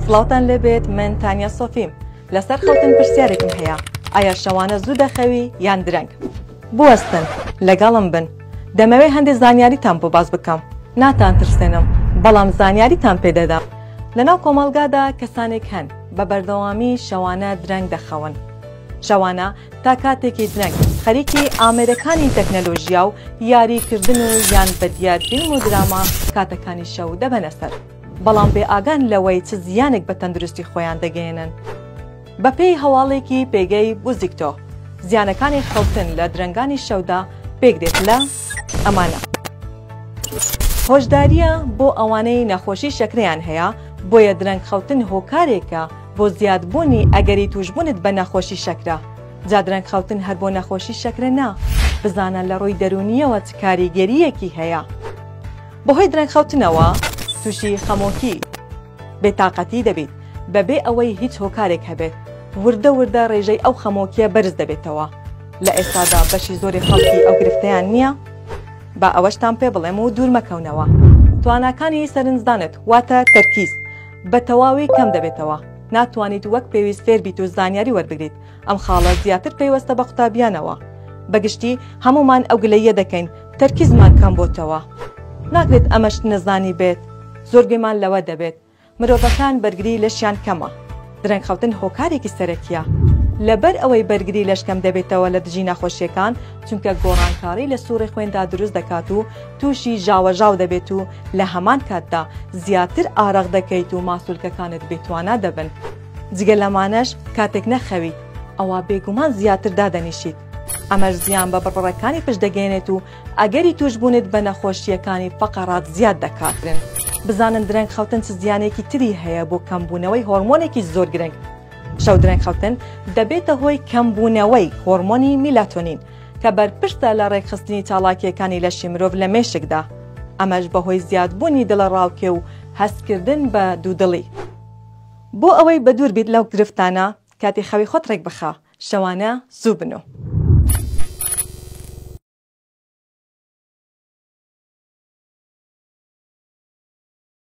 سڵاوتان لێبێت من تانیا سۆفیم لەسەر خەوتن پرسیارێکم هەیە ئایا شەوانە زوو دەخەوی یان درەنگ؟ بوەستن لەگەڵم بن دەمەوێ هەندێ زانیاریتان بۆ باس بکەم ناتان ترسێنم بەڵام زانیاریتان پێ دەدەم لەناو کۆمەڵگادا کەسانێک هەن بە بەردەوامی شەوانە درەنگ دەخەون شەوانە تا کاتێکی درەنگ خەریکی ئامێرەکانی تەکنەلۆژیا و یاری کردن و یان بە دیار فیلم و دراما کاتەکانی شەو دەبەنە سەر بەڵام بێ ئاگان لەوەی چ زیانێک بە تەندروستی خۆیان دەگەیەنن. بەپێی هەواڵێکی پێگەی بوزیکتۆ، زیانەکانی خەوتن لە درەنگانی شەودا پێکدێت لە ئەمانە. هۆشدارییە بۆ ئەوانەی نەخۆشی شەکرەیان هەیە، بۆیە درەنگ خەوتن هۆکارێکە بۆ زیادبوونی ئەگەری تووشبوونت بە نەخۆشی شەکرە، جا درەنگ خەوتن هەر بۆ نەخۆشی شەکرە نا، بزانە لە ڕووی دەروونییەوە چ کاریگەرییەکی هەیە. بەهۆی درەنگ خەوتنەوە تووشی خەمۆکی، بێتاقەتی دەبیت بەبێ ئەوەی هیچ هۆکارێک هەبێت، وردە وردە ڕێژەی ئەو خەمۆکیە بەرز دەبێتەوە، لە ئێستادا بەشی زۆری خەڵکی ئەو گرفتەیان نییە، با ئەوەشتان پێ بڵێم و دوور مەکەونەوە، تواناکانی سەرنجدانت واتە تەرکیز بە تەواوی کەم دەبێتەوە، ناتوانیت وەک پێویست فێر بیت و زانیاری وەربگریت، ئەم خاڵە زیاتر پەیوەستە بە قوتابیانەوە. بە گشتی هەموومان ئەو گلەییە دەکەین تەرکیزمان کەم بۆتەوە. ناکرێت ئەمەش نەزانی بێت. زۆر گوێمان لەوە دەبێت مرۆڤەکان بەرگری لەشیان کەمە. درەنگ خەوتن هۆکارێکی سەرەکیە. لەبەر ئەوەی بەرگری لەش کەم دەبێتەوە لە دژی نەخۆشیەکان چونکە گۆڕانکاری لە سوڕی خوێندا دروست دەکات و توشی ژاوەژاو دەبێت و لە هەمان کاتدا زیاتر ئارەق دەکەیت و ماسولکەکانت بێتوانا دەبن. جگە لەمانەش کاتێک نەخەویت ئەوا بێگومان زیاتر دادەنیشیت، ئەمەش زیان بە بڕبڕەکانی پشت دەگەیەنێت و ئەگەری تووشبوونت بە نەخۆشییەکانی فەقەڕات زیاد دەکات. بزانن درەنگ خەوتن چ زیانێکی تری هەیە بۆ کەمبوونەوەی هۆرمۆنێکی زۆر گرنگ. شەو درەنگ خەوتن دەبێتە هۆی کەمبوونەوەی هۆرمۆنی میلاتۆنین کە بەرپرسە لە ڕێکخستنی چاڵاکییەکانی لەشی مرۆڤ لە مێشکدا، ئەمەش بەهۆی زیادبوونی دڵەڕاوکێ و هەستکردن بە دوودڵی. بۆ ئەوەی بەدوور بیت لەو گرفتانە کاتی خەوی خۆت ڕێک بخە، شەوانە زوو بنوو.